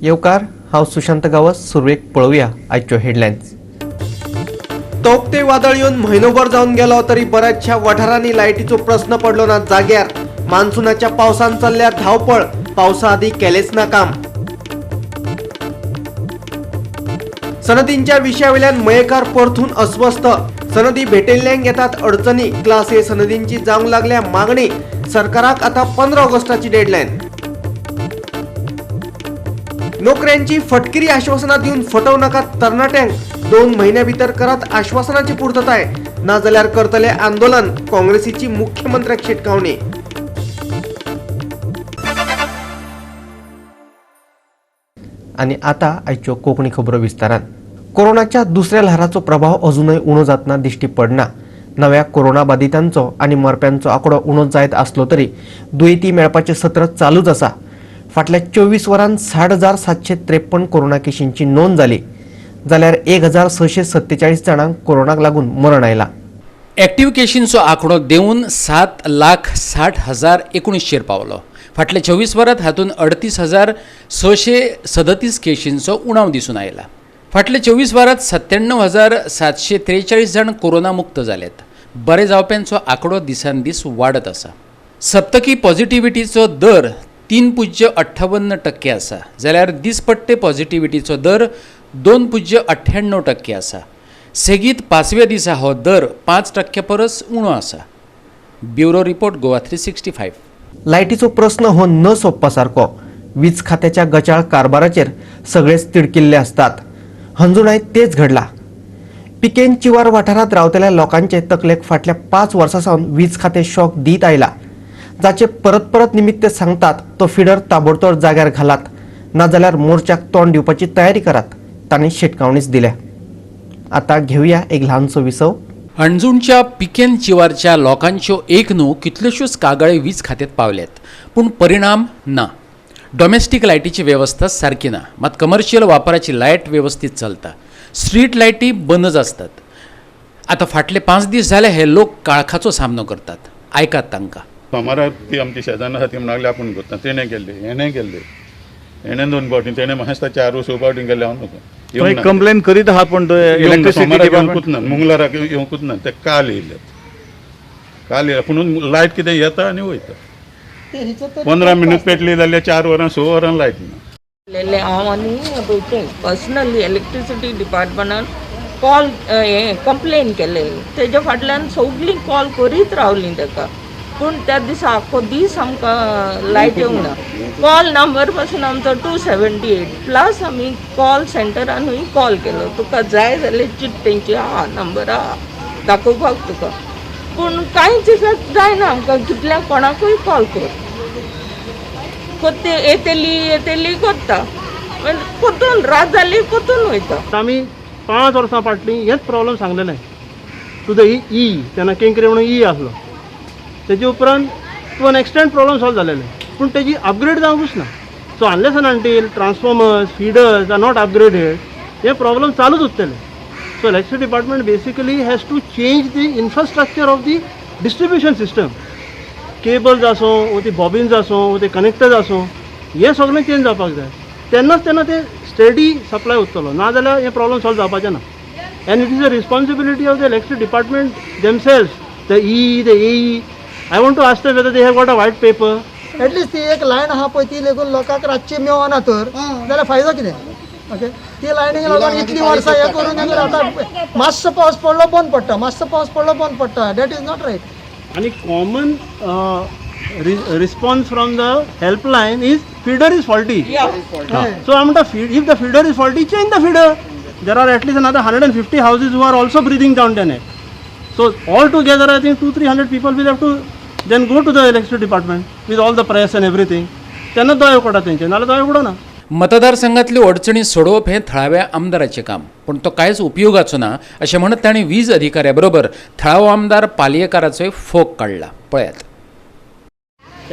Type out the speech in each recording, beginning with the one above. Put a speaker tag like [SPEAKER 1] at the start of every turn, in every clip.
[SPEAKER 1] येवकार, हांव सुशांत गांवस. सुरवेक पळोवया आयच्यो हेडलायन्स. तोक्ते वादळ येवन म्हयनोभर जावन गेलो तरी बऱ्याचशा वाठारांनी लायटीचो प्रस्न पडलो ना जाग्यार. मान्सूनाच्या पावसान चल्ल्या धांवपळ, पावसा आदी केलेच ना काम. सनदींच्या विशयावेल्यान मयेकार परतून अस्वस्थ. सनदी भेटिल्ल्यांक येतात अडचणी. क्लास ए सनदींची जावंक लागल्या मागणी. सरकाराक आता 15 ऑगस्टाची डेडलायन. नोकऱ्यांची फटकिरी आश्वासनां दिवन फटोवं नाकात तरणाट्यांक. 2 म्हयन्या भितर करात आश्वासनाची पूर्तताय, नाजाल्यार करतले आंदोलन. काँग्रेसीची मुख्यमंत्र्याक शिटकावणी. आनी आतां आयच्यो कोंकणी खबरो विस्तारान. कोरोनाच्या दुसऱ्या ल्हाराचो प्रभाव अजूनय उणो जातना दिश्टी पडना. नव्या कोरोना बादितांचो आनी मरप्यांचो आंकडो उणो जायत आसलो तरी दुयेंती मेळपाचें सत्र चालूच आसा. फाटल्या 24 वरांत 60,753 कोरोना केशींची नोंद जाली, जाल्यार 1,647 जाणांक कोरोनाक लागून मरण आयलां.
[SPEAKER 2] एक्टिव्ह केशींचो आंकडो देंवून 7,60,019चेर पावलो. फाटल्या 24 वरांत हातूंत 38,637 केशींचो उणाव दिसून आयला. फाटल्या 24 वरांत 97,743 जाण कोरोना मुक्त जाल्यात. बरे जावप्यांचो आंकडो दिसान दीस वाडत आसा. सप्तकी पॉझिटिव्हिटीचो दर 3.58% आसा, जाल्यार दिसपट्टे पॉझिटिव्हिटीचो दर 2.98% आसा. सेगीत 5व्या दिसा हो दर 5% परस उणो आसा. Bureau report, Goa 365.
[SPEAKER 1] लायटीचो प्रस्न हो न सोंपपा सारको. वीज खात्याच्या गचाळ कारभाराचेर सगळेच तिडकिल्ले आसतात. हणजुणाय तेच घडला. पिकेन चिवार वाठारांत रावतल्या लोकांचे तकलेक फाटल्या 5 वर्सां सावन वीज खातें शॉक दीत आयला, जाचे परत परत निमित्त सांगतात तो फिडर ताबडतोब जाग्यार घालात, नाजाल्यार मोर्चाक तोंड दिवपाची तयारी करात, तांणी शिटकावणीच दिल्या. आतां घेवया एक ल्हानसो विसव.
[SPEAKER 2] हणजूणच्या पिकेन चिवारच्या लोकांच्यो एक न्हू कितल्योश्योच कागाळी वीज खात्यात पावल्यात, पूण परिणाम ना. डॉमेस्टीक लायटीची वेवस्था सारकी ना, मात कमर्शियल वापराची लायट वेवस्थीत चलता. स्ट्रीट लायटी बंदच आसतात. आतां फाटले 5 दीस जाले हे लोक काळखाचो सामनो करतात. आयकात तांकां.
[SPEAKER 3] सोमारा ती आमची शेजान्न आसा ती म्हणूंक लागली आपूण करता. तेणें केल्ले, हेणें केल्ले, हेणें 2 फावटी, तेणें म्हाका 4 स फावटी केल्ले. हांव न्हू
[SPEAKER 4] कंप्लेन करीत आहा, पूण इलेक्ट्रिसिटी
[SPEAKER 3] येवंकूच ना. मंगळाराक येवंकूच ना ते. काल येयल्यात, काल येयल्या, पूण लायट कितें येता आनी वयता. 15 मिनट पेटली जाल्यार 4 वरां 6 वरां लायट ना.
[SPEAKER 5] हांव आनी पर्सनली इलेक्ट्रिसिटी डिपार्टमेंटान कॉल हें कंप्लेन केलें. तेज्या फाटल्यान सगळीं कॉल करीत रावलीं ताका, पूण त्या दिसा आख्खो दीस आमकां लायट येवंक ना. कॉल नंबर पासून आमचो 278 प्लस आमी कॉल सेंटरानूय कॉल केलो. तुका जाय जाल्यार चिट तेंची आहा, नंबर आहा दाखोवपाक तुका, पूण कांयच इफेक्ट जायना आमकां. कितल्या कोणाकूय कॉल कर, कोत्ते येतली येतली कोत्ता, परतून रात जाली परतून वयता.
[SPEAKER 6] आमी 5 वर्सां फाटलीं हेच प्रॉब्लम सांगलेलें टू the ई, तेन्ना केंकरे म्हणून ई आसलो. तेजे उपरांत to an extent problem solve जालेले, पूण तेजी अपग्रेड जावंकूच ना. So unless and until transformers, feeders are not upgraded, hey problem चालूच उरतले. So electricity department basically has to change the infrastructure of the distribution system. Cables आसूं वो ती bobbins आसूं वो ते कनेक्टर्स आसूं, हें सगळें चेंज जावपाक जाय. तेन्नाच तेन्ना ते स्टेडी सप्लाय उरतलो, नाजाल्यार हें प्रॉब्लम सॉल्व जावपाचें ना. And it is a responsibility of the electricity department themselves, the E, the A. I want to ask them whether they have got a white paper.
[SPEAKER 7] At least ती एक line आहा पळय, ती लेगून लोकांक रातची मेळना तर जाल्यार फायदो कितें? ओके, ती लायनीक लागून इतलीं वर्सां हें करून आतां मातसो पावस पडलो बंद पडटा, मातसो पावस पडलो बंद पडटा. That is not right.
[SPEAKER 6] आनी common response from the helpline is feeder is faulty. So हांव म्हणटा, if the feeder is faulty, change the feeder. There are at least another 150 houses who are also breathing down the neck. So all together I think 200-300 people will have to then go to the electricity department with all the press and everything. तेन्ना दोळे उगडटा तेंचे, नाजाल्यार दोळे उगडना.
[SPEAKER 2] मतदारसंघातल्यो अडचणी सोडोवप हें थळाव्या आमदाराचें काम, पूण तो कांयच उपयोगाचो ना अशें म्हणत तांणी वीज अधिकाऱ्या बरोबर थळावो आमदार पालयेकाराचोय फोग काडला. पळयात.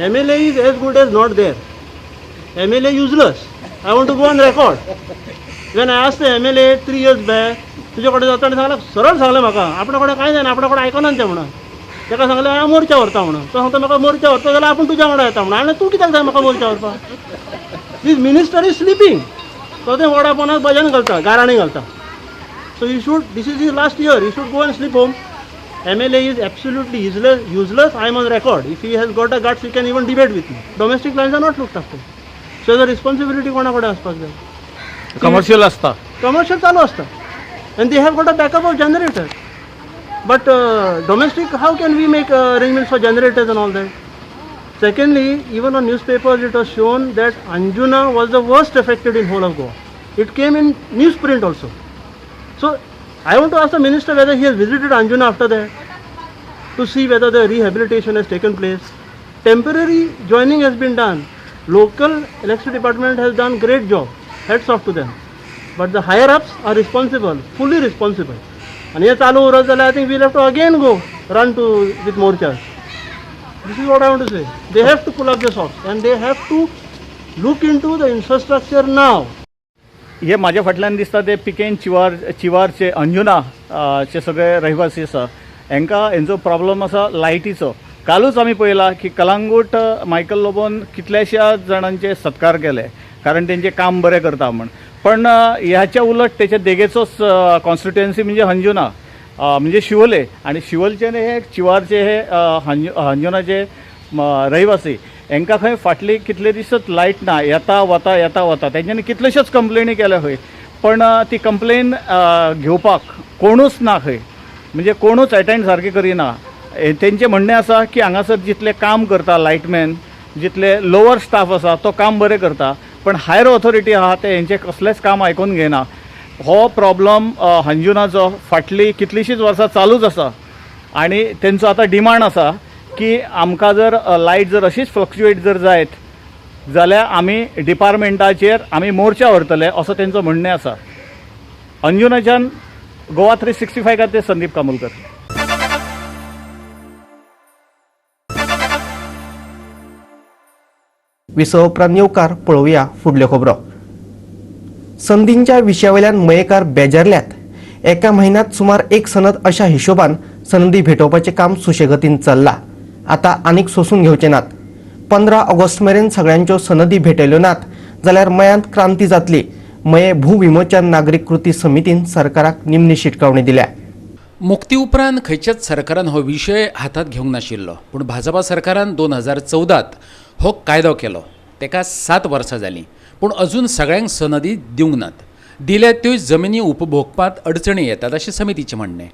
[SPEAKER 6] MLA is as good as not there. MLA useless. I want to go on record. When I asked the MLA 3 years back, तुजे कडेन जाता, सांगलें, सरळ सांगलें म्हाका, आपणा कडेन कांय जायना, आपणा कडेन आयकना तें म्हणून. ताका सांगलें हांव मोर्चा व्हरता म्हणून. तो सांगता म्हाका मोर्चा व्हरता जाल्यार आपूण तुज्या वांगडा येता म्हणून. आनी तूं कित्याक जाय म्हाका मोर्चा व्हरपाक? This minister is sleeping. तो ते वडा पोंदाक भजन घालता, गाराणें घालता. So you should, this is his last year, you should go and sleep home. MLA is absolutely useless. I am on record. If he has got a guts, he can even debate with me. Domestic lines are not looked after. So the responsibility कोणा कडेन आसपाक जाय?
[SPEAKER 4] Commercial आसता,
[SPEAKER 6] commercial चालू आसता, and they have got a backup of generator. But domestic, how can we make arrangements for generators and all that? Secondly, even on newspapers it was shown that Anjuna was the worst affected in whole of Goa. It came in newsprint also. So I want to ask the minister whether he has visited Anjuna after that to see whether the rehabilitation has taken place. Temporary joining has been done. Local electricity department has done great job. Hats off to them. But the higher ups are responsible, fully responsible. And हे चालू उरत जाल्यार I think we'll have to again go run to with morchas. This is what I want to say. They have to pull up the socks and they have to look into the infrastructure now.
[SPEAKER 4] हे म्हाज्या फाटल्यान दिसता ते पिकेन चिवार, चिवारचे अंजुना चे सगळे रहिवासी आसा. हेंकां हेंचो प्रॉब्लम आसा लायटीचो. कालूच आमी पळयला की कलांगूट मायकल लोबोन कितल्याश्या जाणांचे सत्कार केले, कारण तेंचें काम बरें करता म्हण. पण ह्याच्या उलट तेच्या देगेचोच कॉन्स्टिट्युएन्सी म्हणजे अंजुना, म्हणजे शिवोले, आनी शिवोलचे हे चिवारचे हे अंजुनाचे रहिवासी हेंकां खंय फाटली कितले दिसत लायट ना, येता वता येता वता. तेंच्यांनी कितल्योश्योच कंप्लेनी केल्या खंय, पण ती कंप्लेन घेवपाक कोणूच ना खंय, म्हणजे कोणूच एटेंड सारकें करिना. तेंचें म्हणणें आसा की हांगासर जितले काम करता लायटमॅन, जितले लोवर स्टाफ आसा तो काम बरें करता, पण हायर ऑथॉरिटी आहा ते हेंचें कसलेंच काम आयकून घेयना. हो प्रॉब्लम अंजुनाचो फाटलीं कितलींशींच वर्सां चालूच आसा आनी तेंचो आतां डिमांड आसा की आमकां जर लायट जर अशीच फ्लक्चुएट जर जायत जाल्यार आमी डिपार्टमेंटाचेर आमी मोर्चा व्हरतले, असो तेंचो म्हणणें आसा. अंजुनाच्यान गोवा 365 खातीर संदीप कामुलकर.
[SPEAKER 1] विसव उपरांत येवकार पळोवया फुडल्यो खबरो. संदींच्या विशयावयल्यान मयेकार बेजारल्यात. एका म्हयन्यांत सुमार एक सनद अशा हिशोबान सनदी भेटोवपाचें काम सुशेगतीन चल्लां. आतां आनीक सोसून घेवचे नात. 15 ऑगस्ट मेरेन सगळ्यांच्यो सनदी भेटयल्यो नात जाल्यार मयांत क्रांती जातली. मये भूविमोचन नागरीक कृती समितीन सरकाराक निमणी शिटकावणी दिल्या.
[SPEAKER 2] मुक्ती उपरांत खंयच्याच सरकारान हो विशय हातांत घेवंक नाशिल्लो, पूण भाजपा सरकारान 2014 हो कायदो केलो. तेका 7 वर्सां जालीं, पूण अजून सगळ्यांक सनदी दिवंक नात. दिल्या त्यो जमिनी उपभोगपांत अडचणी येतात अशें समितीचें म्हणणें.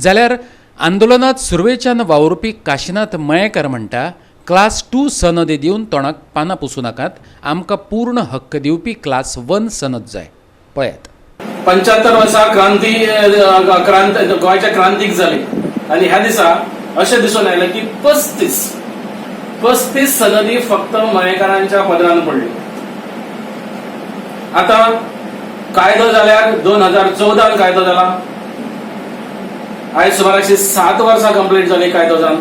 [SPEAKER 2] जाल्यार आंदोलनांत सुरवेच्यान वावुरपी काशिनाथ मयेकर म्हणटा, क्लास 2 सनदी दिवन तोंडाक पानां पुसूं नाकात, आमकां पूर्ण हक्क दिवपी क्लास 1 सनद जाय. पळयात,
[SPEAKER 8] 75 वर्सां क्रांती क्रांत गोंयच्या क्रांतीक जाली आनी ह्या दिसा अशें दिसून आयलें की 35 सनदी फक्त मयेकारांच्या पदरान पडल्यो. आतां कायदो जाल्यार 2014 कायदो जाला, आयज सुमाराशी 7 वर्सां कंप्लीट जाली कायदो जावन.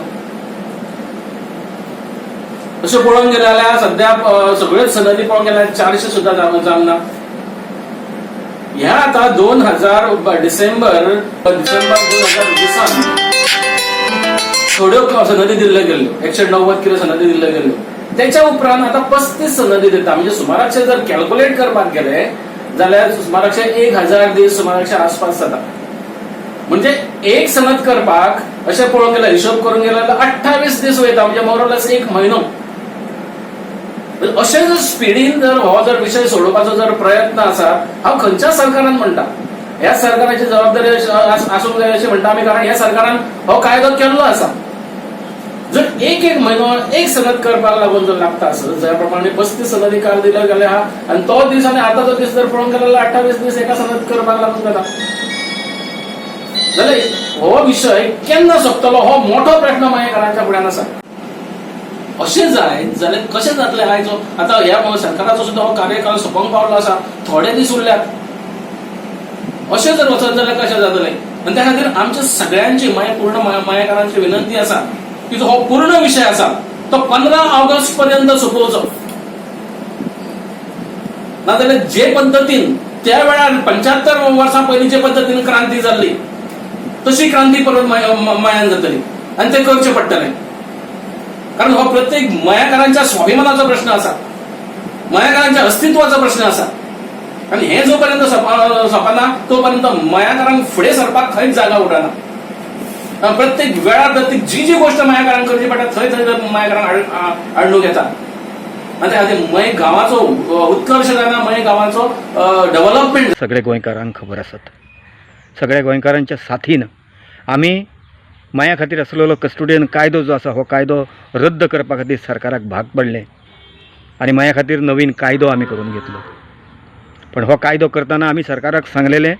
[SPEAKER 8] अशें पळोवंक गेलें जाल्यार सद्या सगळ्योच सनदी पळोवंक गेल्यार 400 सुद्दां जावंक ना. ह्या आतां 2000 डिसेंबर 2020 थोड्यो सनदी दिल्ल्यो गेल्ल्यो, 190 कितें सनदी दिल्ल्यो गेल्ल्यो. तेच्या उपरांत आतां 35 सनदी दिता, म्हणजे सुमाराचे जर कॅल्कुलेट करपाक गेले जाल्यार सुमाराचे 1000 दीस सुमाराचे आसपास जाता. म्हणजे एक सनद करपाक अशें पळोवंक गेल्यार हिशोब करूंक गेल्यार 28 दीस वयता, म्हणजे मोर ऑर लेस 1 म्हयनो. अशें जर स्पिडीन जर हो जर विशय सोडोवपाचो जर प्रयत्न आसा, हांव खंयच्या सरकारान म्हणटा, ह्या सरकाराची जबाबदारी आसूंक जाय अशें म्हणटा आमी, कारण ह्या सरकारान हो कायदो केल्लो आसा. जर एक म्हयनो एक सनद करपाक लागून जर लागता आसत, ज्या प्रमाणे 35 सनदी काल दिल्यो गेले आहा आनी तो दीस आनी आतांचो दीस जर पळोवंक गेलो जाल्यार 28 दीस एका सनद करपाक लागून जाता, जाल्यार हो विशय केन्ना सोंपतलो हो मोठो प्रश्न मयेकारांच्या फुड्यान आसा. अशें जायत जाल्यार कशें जातलें? आयज आतां ह्या सरकाराचो सुद्दां हो कार्यकाळ सोंपोंक पावलो आसा, थोडे दीस उरल्यात. अशें जर वचत जाल्यार कशें जातलें? आनी त्या खातीर आमच्या सगळ्यांची पूर्ण मयेकारांची विनंती आसा की जो हो पूर्ण विशय आसा तो 15 ऑगस्ट पर्यंत सोंपोवचो. नाजाल्यार जे पद्दतीन त्या वेळार 75 वर्सां पयलीं जे पद्दतीन क्रांती जाल्ली तशी क्रांती परत मयान जातली आनी तें करचें पडटलें. कारण हो प्रत्येक मयेकारांच्या स्वाभिमानाचो प्रश्न आसा, मयेकारांच्या अस्तित्वाचो प्रश्न आसा. आनी हें जो पर्यंत सोंपना तो पर्यंत मयाकारांक फुडें सरपाक खंयच जागा उरना. प्रत्येक वेळार प्रत्येक जी जी गोश्ट मयाकारांक करची पडटा थंय थंय मयाकारांक अडणूक येता. आनी त्या खातीर मये गांवाचो उत्कर्श जायना, मये गांवाचो डेव्हलपमेंट.
[SPEAKER 9] सगळे गोंयकारांक खबर आसात. सगळ्या गोंयकारांच्या साथीन आमी मया खातीर आसलेलो कस्टोडियन कायदो जो आसा हो कायदो रद्द करपा खातीर सरकाराक भाग पडलें आनी मया खातीर नवीन कायदो आमी करून घेतलो. पण हो कायदो करतना आमी सरकाराक सांगलेलें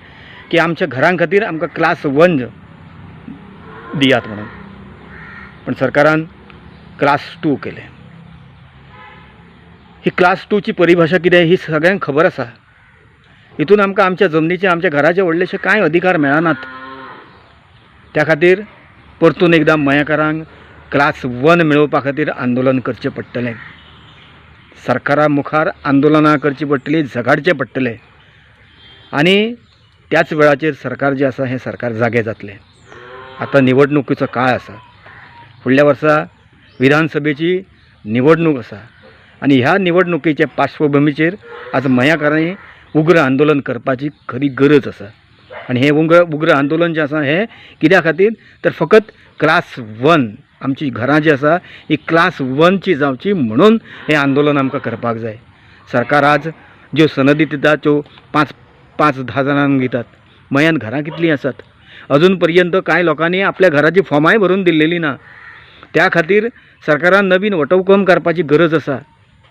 [SPEAKER 9] की आमच्या घरां खातीर आमकां क्लास 1 दियात म्हणून, पण सरकारान क्लास 2 केलें. ही क्लास 2ची परिभाशा कितें ही सगळ्यांक खबर आसा. हितून आमकां आमच्या जमनीचे आमच्या घराचे व्हडलेशे कांय अधिकार मेळनात. त्या खातीर परतून एकदां मयेकारांक क्लास 1 मेळोवपा खातीर आंदोलन करचें पडटलें. सरकारा मुखार आंदोलनां करचीं पडटलीं, झगाडचें पडटलें आनी त्याच वेळाचेर सरकार जें आसा हें सरकार जागें जातलें. आतां निवडणुकीचो काळ आसा, फुडल्या वर्सा विधानसभेची निवडणूक आसा आनी ह्या निवडणुकीच्या पार्श्वभुमीचेर आज मयेकारांनी उग्र आंदोलन करपाची खरी गरज आसा. आनी हें उग्र आंदोलन जें आसा हें कित्या खातीर तर फकत क्लास 1 आमची घरां जी आसा ही क्लास 1ची जावची म्हणून हें आंदोलन आमकां करपाक जाय. सरकार आज ज्यो सनदी दिता त्यो 5-5-10 जाणांक दितात. मयांत घरां कितलीं आसात अजून पर्यंत कांय लोकांनी आपल्या घराची फॉर्मांय भरून दिल्लेली ना. त्या खातीर सरकारान नवीन वटवकम करपाची गरज आसा.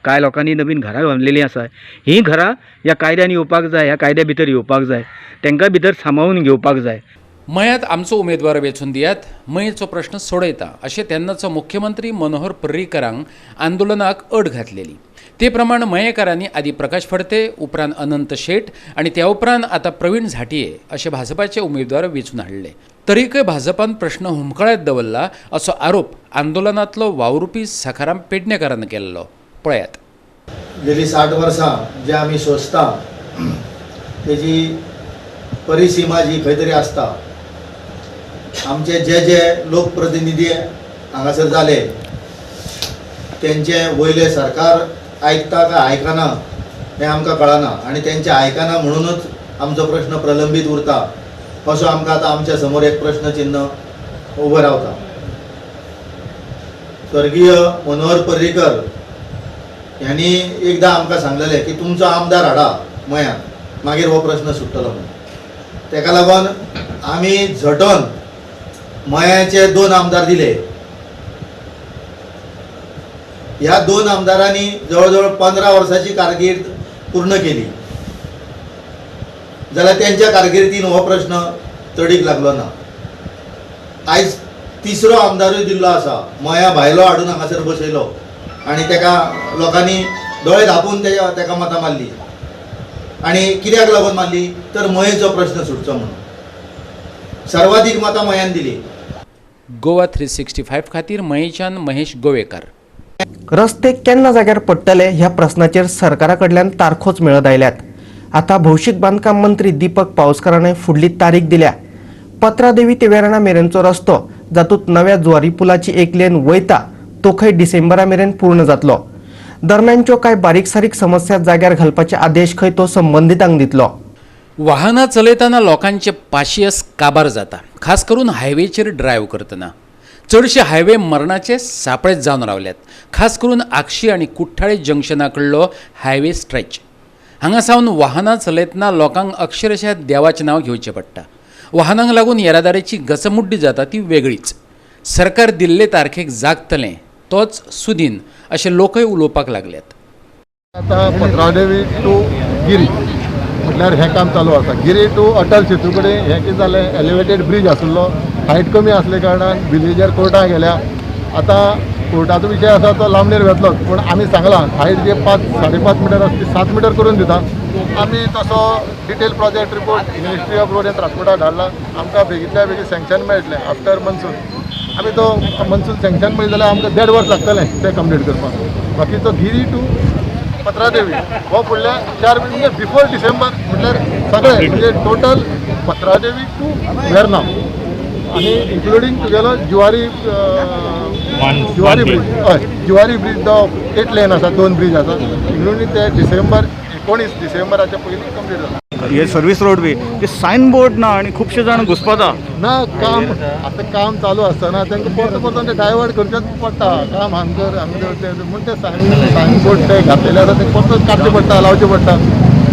[SPEAKER 9] कांय लोकांनी नवीन घरां बांदलेलीं आसा, हीं घरां ह्या कायद्यान येवपाक जाय, ह्या कायद्या भितर येवपाक जाय, तांकां भितर सामावून घेवपाक जाय.
[SPEAKER 2] मयांत आमचो उमेदवार वेंचून दियात, मयेचो प्रश्न सोडयता अशें तेन्नाचो मुख्यमंत्री मनोहर पर्रीकरांक आंदोलनाक अड घातलेली. ते प्रमाण मयेकारांनी आदी प्रकाश फडते, उपरांत अनंत शेट आनी त्या उपरांत आतां प्रवीण झांटिये अशे भाजपाचे उमेदवार वेंचून हाडले. तरीकय भाजपान प्रश्न हुमकळ्यात दवरला असो आरोप आंदोलनांतलो वावरुपी सखाराम पेडणेकारान केल्लो. पळयात.
[SPEAKER 10] गेली 60 वर्सां जे आमी सोंसता तेजी परिसीमा जी खंय तरी आसता. आमचे जे जे लोकप्रतिनिधी हांगासर जाले तेंचे वयले सरकार आयकता काय आयकना हें आमकां कळना आनी तेंचे आयकना म्हणूनच आमचो प्रश्न प्रलंबीत उरता असो आमकां आतां आमच्या समोर एक प्रश्न चिन्ह उबो रावता. स्वर्गीय मनोहर पर्रीकर ह्यांनी एकदां आमकां सांगलेलें की तुमचो आमदार हाडा मयांत, मागीर हो प्रश्न सुट्टलो म्हणून. तेका लागून आमी झटोन मयाचे 2 आमदार दिले. ह्या 2 आमदारांनी जवळ जवळ 15 वर्सांची कारकीर्द पूर्ण केली जाल्यार तेंच्या कारकिर्दीन हो प्रश्न तडीक लागलो ना. आयज तिसरो आमदारूय दिल्लो आसा, मया भायलो हाडून हांगासर बसयलो आनी तेका लोकांनी दोळे धांपून तेका मतां मारली. आनी कित्याक लागून मारली तर मयेचो प्रश्न सुटचो म्हणून. सर्वाधिक मतां मयान दिली.
[SPEAKER 2] गोवा 365 खातीर मयेच्यान महेश गोवेकर.
[SPEAKER 1] रस्ते केन्ना जाग्यार पडटले ह्या प्रस्नाचेर सरकारा कडल्यान तारखोच मेळत आयल्यात. आतां भौशीक बांदकाम मंत्री दीपक पावसकारान फुडली तारीख दिल्या. पत्रादेवी ते वेर्णा मेरेनचो रस्तो जातूंत नव्या जुवारी पुलाची एक लेन वयता तो खंय डिसेंबरा मेरेन पूर्ण जातलो. दरम्यानच्यो कांय बारीक सारीक समस्या जाग्यार घालपाचे आदेश खंय तो संबंदितांक दितलो.
[SPEAKER 2] वाहनां चलयतना लोकांचे पाशियस काबार जाता, खास करून हायवेचेर ड्रायव्ह करतना. चडशे हायवे मरणाचे सापळेच जावन रावल्यात, खास करून आगशी आनी कुठ्ठाळे जंक्शना कडलो हायवे स्ट्रेच. हांगा सावन वाहनां चलयतना लोकांक अक्षरशः देवाचें नांव घेवचें पडटा. वाहनांक लागून येरादारीची गचमुड्डी जाता ती वेगळीच. सरकार दिल्ले तारखेक जागतलें तोच सुदीन अशें लोकय उलोवपाक लागल्यात.
[SPEAKER 11] आतां पत्रादेवी टू गिरी म्हटल्यार हें काम चालू आसा. गिरी टू अटल सेतू कडेन हें कितें जालें, एलिवेटेड ब्रीज आसलो, हायट कमी आसले कारणान विलेजर कोर्टाक गेल्या. आतां कोर्टाचो विशय आसा तो लांबणेर वेतलोच, पूण आमी सांगलां हायट जे 5 5.5 मिटर आसा ती 7 मिटर करून दिता. आमी तसो detail project report ministry of road and ट्रान्सपोर्टाक धाडला. आमकां बेगींतल्या बेगीन सँक्शन मेळटलें आफ्टर मनसून. आमी तो मनसून सँक्शन मेळ्ळें जाल्यार आमकां 1.5 वर्स लागतलें तें कंप्लीट करपाक. बाकी तो गिरी टू पत्रादेवी हो फुडल्या 4 म्हणजे बिफोर डिसेंबर म्हटल्यार सगळें म्हणजे टोटल पत्रादेवी टू वेर्ना आनी इन्क्लुडींग तुगेलो जुवारी जुवारी ब्रीज, हय जुवारी ब्रीज जो 8 लेन आसा, 2 ब्रीज आसा, इन्क्लुडींग ते डिसेंबर 19 डिसेंबराच्या पयलीं कंप्लीट जाला.
[SPEAKER 4] हे सर्वीस रोड बी ते सायन बोर्ड ना आनी खुबशे जाण घुसपता.
[SPEAKER 11] ना, काम आतां काम चालू आसतना तांकां परत परत ते डायवर्ट करचेच पडटा. काम हांग कर, हांग कर ते म्हूण ते सायन बोर्ड ते घातलेले आसा, ते परत काडचे पडटा, लावचे पडटा.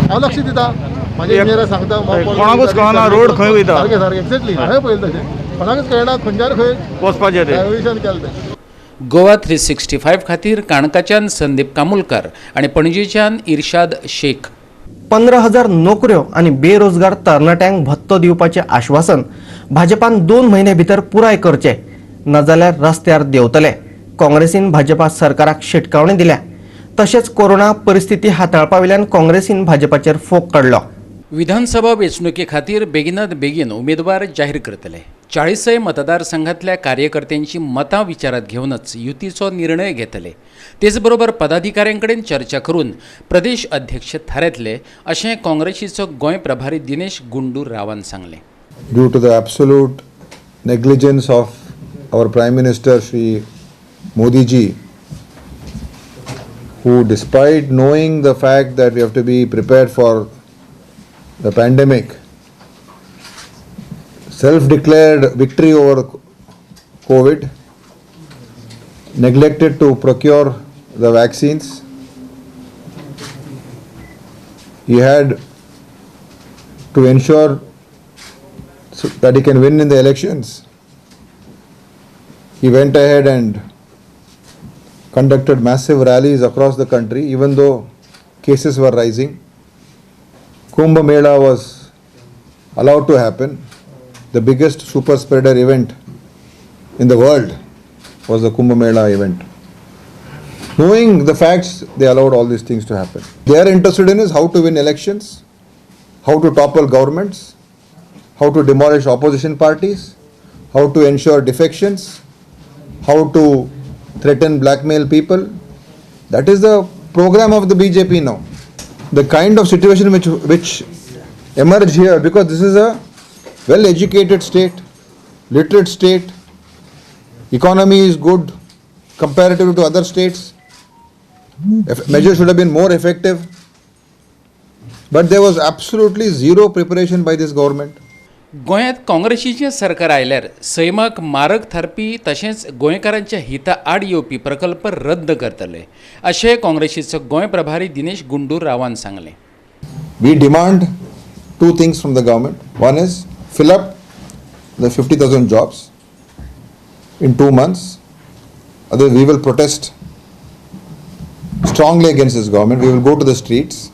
[SPEAKER 11] हांव लक्ष दिता, म्हाजे इंजिनियराक सांगता.
[SPEAKER 4] कोणाकूच कळना रोड खंय वयता.
[SPEAKER 11] सारकें सारकें एक्झॅक्टली हांवें पळयलें तशें, कोणाकूच कळना खंयच्यान खंय
[SPEAKER 4] वचपाचें तें
[SPEAKER 11] डायवर्जन केलें तें.
[SPEAKER 2] गोवा 365 खातीर काणकाच्यान संदीप कामुलकर आनी पणजेच्यान इर्शाद शेख.
[SPEAKER 1] 15,000 नोकऱ्यो आनी बेरोजगार तरणाट्यांक भत्तो दिवपाचें आश्वासन भाजपान 2 म्हयने भितर पुराय करचें, नाजाल्यार रस्त्यार देंवतले. काँग्रेसीन भाजपा सरकाराक शिटकावणी दिल्या. तशेंच कोरोना परिस्थिती हाताळपा वयल्यान काँग्रेसीन भाजपाचेर फोग काडलो.
[SPEAKER 2] विधानसभा वेंचणुके खातीर बेगिनात बेगीन उमेदवार जाहीर करतले. 40 मतदारसंघातल्या कार्यकर्त्यांची मतां विचारात घेवनच युतीचो निर्णय घेतले. तेचबरोबर पदाधिकाऱ्यांकडेन चर्चा करून प्रदेश अध्यक्ष थारायतले अशें काँग्रेसीचो गोंय प्रभारी दिनेश गुंडू रावान सांगलें.
[SPEAKER 12] Due to the absolute negligence of our Prime Minister Shri Modi ji, who despite knowing the fact that we have to be prepared for the pandemic, self-declared victory over COVID, neglected to procure the vaccines. He had to ensure that he can win in the elections. He went ahead and conducted massive rallies across the country, even though cases were rising. Kumbh Mela was allowed to happen. The biggest super spreader event in the world was the Kumbh Mela event. Knowing the facts, they allowed all these things to happen. They are interested in is how to win elections, how to topple governments, how to demolish opposition parties, how to ensure defections, how to threaten, blackmail people. That is the program of the BJP now. The kind of situation which emerged here, because this is a well-educated state, literate state, economy is good comparative to other states, measures should have been more effective, but there was absolutely zero preparation by this government.
[SPEAKER 2] गोंयांत काँग्रेसीचें सरकार आयल्यार सैमाक मारक थारपी तशेंच गोंयकारांच्या हिता आड येवपी प्रकल्प रद्द करतले अशें काँग्रेसीचो गोंय प्रभारी दिनेश गुंडू रावान सांगलें.
[SPEAKER 12] We demand two things from the government. One is fill up the 50,000 jobs in 2 months. Otherwise, we will protest strongly against this government. We will go to the streets.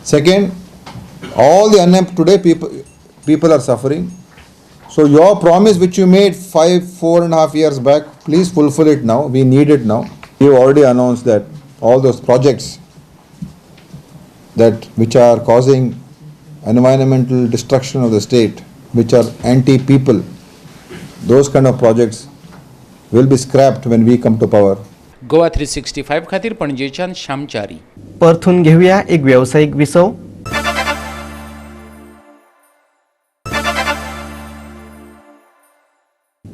[SPEAKER 12] Second, all the unemployed today people are suffering. So your promise which you made 4.5 years back, please fulfill it now. We need it now. You already announced that all those projects that which are causing environmental destruction of the state, which are anti-people, those kind of projects will be scrapped when we come to power.
[SPEAKER 2] Goa 365 खातीर पणजेच्यान श्यामचारी.
[SPEAKER 1] परथून घेऊया एक व्यावसायिक विसव.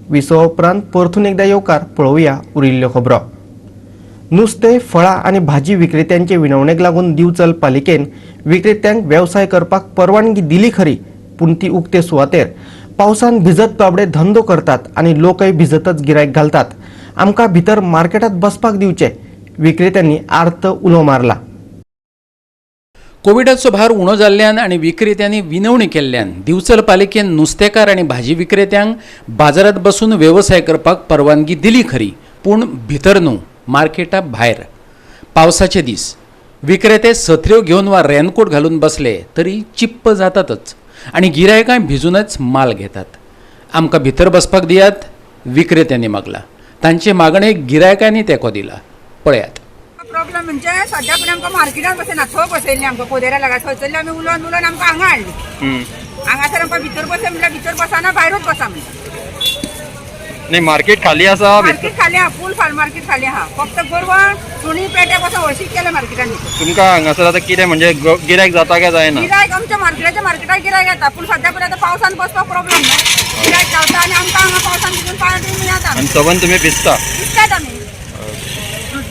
[SPEAKER 1] विसवा उपरांत परतून एकदा येवकार पळोवया उरिल्ल्यो खबरो. नुस्तें, फळां आनी भाजी विक्रेत्यांचे विनवणेक लागून दिवचल पालिकेन विक्रेत्यांक वेवसाय करपाक परवानगी दिली खरी, पूण ती उक्ते सुवातेर पावसान भिजत बाबडे धंदो करतात आनी लोकय भिजतच गिरायक घालतात. आमकां भितर मार्केटात बसपाक दिवचे, विक्रेत्यांनी आर्त उलो मारला.
[SPEAKER 2] कोविडाचो भार उणो जाल्ल्यान आनी विक्रेत्यांनी विनवणी केल्ल्यान दिवचल पालिकेन नुस्तेकार आनी भाजी विक्रेत्यांक बाजारात बसून वेवसाय करपाक परवानगी दिली खरी, पूण भितर न्हू, मार्केटा भायर. पावसाचे दीस, विक्रेते सत्र्यो घेवन वा रेनकोट घालून बसले तरी चिप्प जातातच आनी गिरायकांय भिजूनच माल घेतात. आमकां भितर बसपाक दियात, विक्रेत्यांनी मागला. तांचे मागणेक गिरायकांनी तेंको दिला. पळयात.
[SPEAKER 13] प्रॉब्लम म्हणजे सद्या पण आमकां मार्केटान बसयना, थंय बसयल्ली आमकां पदेरा लागा, थंयसरली आमी उलोवन उलोवन आमकां हांगा हाडली. हांगासर आमकां भितर बसय म्हणल्यार भितर बसना, भायरूच बसा म्हणटा.
[SPEAKER 9] नाही, मार्केट खाली आसा,
[SPEAKER 13] मार्केट खाली आहा, फूल फाल मार्केट खाली आहा. फक्त गोरवां सुणी पेटे बसा हळशीक केले मार्केटान.
[SPEAKER 9] तुमकां हांगासर आतां कितें म्हणजे गिरायक जाता काय जायना?
[SPEAKER 13] गिरायक आमच्या मार्केटाच्या मार्केटाक गिरायक येता, पूण सद्या पण आतां पावसान बसपाक प्रॉब्लम न्हू. गिरायक धांवता आनी आमकां हांगा पावसान भिजून पांय येता
[SPEAKER 9] आनी सबंद तुमी भिजता?
[SPEAKER 13] भिजतात आमी.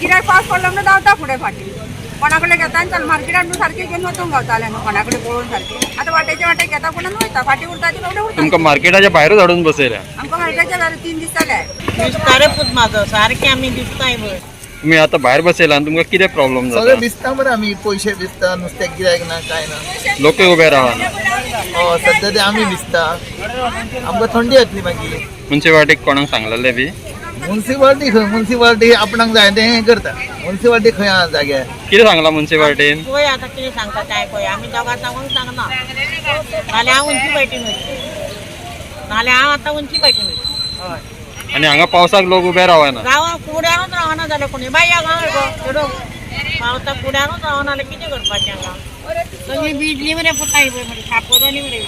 [SPEAKER 13] गिरायक पावस पडलो म्हणून धांवता फुडें फाटीं. कोणाकडे घेता आनी चल मार्केटान सारकें घेवन वचूंक गावतालें न्हू कोणाकडे पळोवन सारकें. आतां वाटेचे वाटे घेता पूण वयता, फाटीं उरता ती रोखडे उरता.
[SPEAKER 14] तुमकां मार्केटाच्या भायरूच हाडून बसयल्या?
[SPEAKER 13] आमकां मार्केटाच्या भायर 3 दीस जाले.
[SPEAKER 15] विस्तारे पूत म्हाजो सारकें आमी दिसताय पळय.
[SPEAKER 14] तुमी आतां भायर बसयला आनी तुमकां कितें प्रॉब्लम जाता?
[SPEAKER 16] सगळें दिसता मरे, आमी पयशे दिसता, नुस्त्याक गिरायक ना काय ना,
[SPEAKER 14] लोक उबे रावना.
[SPEAKER 16] हय सद्या ते आमी दिसता, आमकां थंडी येतली मागीर.
[SPEAKER 14] मुन्सिपालिटीक कोणाक सांगलेलें बी?
[SPEAKER 16] मुन्सिपालिटी खंय, मुन्सिपालिटी आपणाक जाय तें करता. मुन्सिपालिटी खंय आहा जाग्यार?
[SPEAKER 14] कितें सांगलां मुन्सिपालिटीन?
[SPEAKER 15] पळय आतां कितें सांगता काय पळय, आमी दोगां सांगूंक सांगना. नाल्यार हांव मुन्सिपालिटीन वयतलें, नाल्यार हांव आतां मुन्सिपालिटीन वयतलें. हय.
[SPEAKER 14] आनी हांगा पावसाक लोक उबे रावना?
[SPEAKER 15] राव फुड्यानूच रावना जालें कोणी बाय हांगा चेडो पावसा फुड्यानूच रावना जाल्यार कितें करपाचें हांगा? सगळी भिजली मरे पुता पळय, मरे खापो जाली मरे.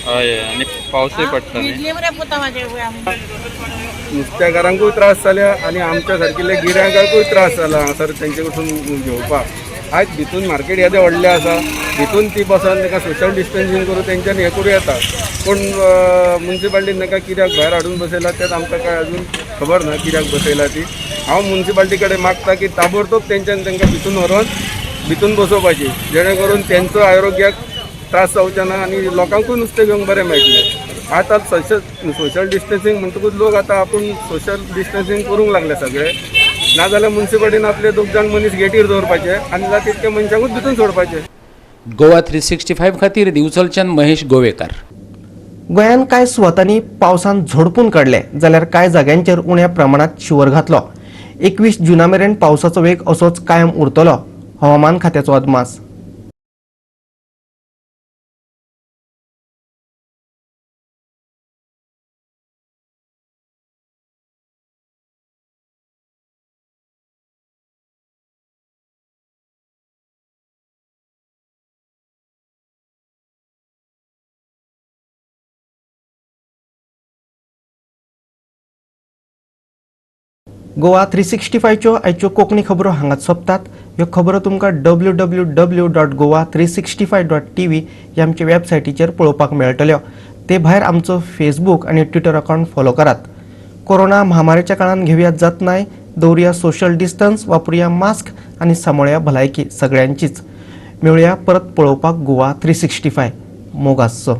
[SPEAKER 14] हय, आनी पावसूय पडटा न्ही.
[SPEAKER 15] भिजली मरे पुता म्हाजे पळय. आमी
[SPEAKER 17] नुस्त्याकारांकूय त्रास जाल्या आनी आमच्या सारकिल्ल्या गिरायकांकूय त्रास जाला हांगासर तेंचे कडसून घेवपाक. आयज भितून मार्केट येदें व्हडलें आसा, भितून ती बसून ताका सोशल डिस्टन्सींग करून तेंच्यांनी हें करूं येता, पूण मुन्सिपालिटीन ताका कित्याक भायर हाडून बसयला तेंच आमकां कांय अजून खबर ना कित्याक बसयला ती. हांव मुन्सिपालिटी कडेन मागता की ताबडतोब तेंच्यांनी तांकां भितून व्हरोन भितून बसोवपाची, जेणे करून तेंचो आरोग्याक त्रास जावचे ना आनी लोकांकूय नुस्तें घेवंक बरें मेळटलें. आतां सोशल डिस्टन्सींग म्हणटकूच लोक आतां आपूण सोशल डिस्टन्सींग करूंक लागले सगळे, नाजाल्यार मुन्सिपालिटीन आपले 2 जाण मनीस गेटीर दवरपाचे आनी जाता तितके मनशांकूच भितून सोडपाचे.
[SPEAKER 2] गोवा 365 खातीर दिवचलच्यान महेश गोवेकार.
[SPEAKER 1] गोंयांत कांय सुवातांनी पावसान झोडपून काडले जाल्यार कांय जाग्यांचेर उण्या प्रमाणांत शिंवर घातलो. 21 जुना मेरेन पावसाचो वेग असोच कायम उरतलो, हवामान खात्याचो अदमास. गोवा 365च्यो आयच्यो कोंकणी खबरो हांगाच सोंपतात. ह्यो खबरो तुमकां www.goa365.tv ह्या आमच्या वेबसायटीचेर पळोवपाक मेळटल्यो. ते भायर आमचो फेसबूक आनी ट्विटर अकावंट फॉलो करात. कोरोना महामारीच्या काळान घेवया जतनाय, दवरुया सोशल डिस्टन्स, वापरुया मास्क आनी सांबाळया भलायकी सगळ्यांचीच. मेळुया परत पळोवपाक गोवा 365. मोग आसचो.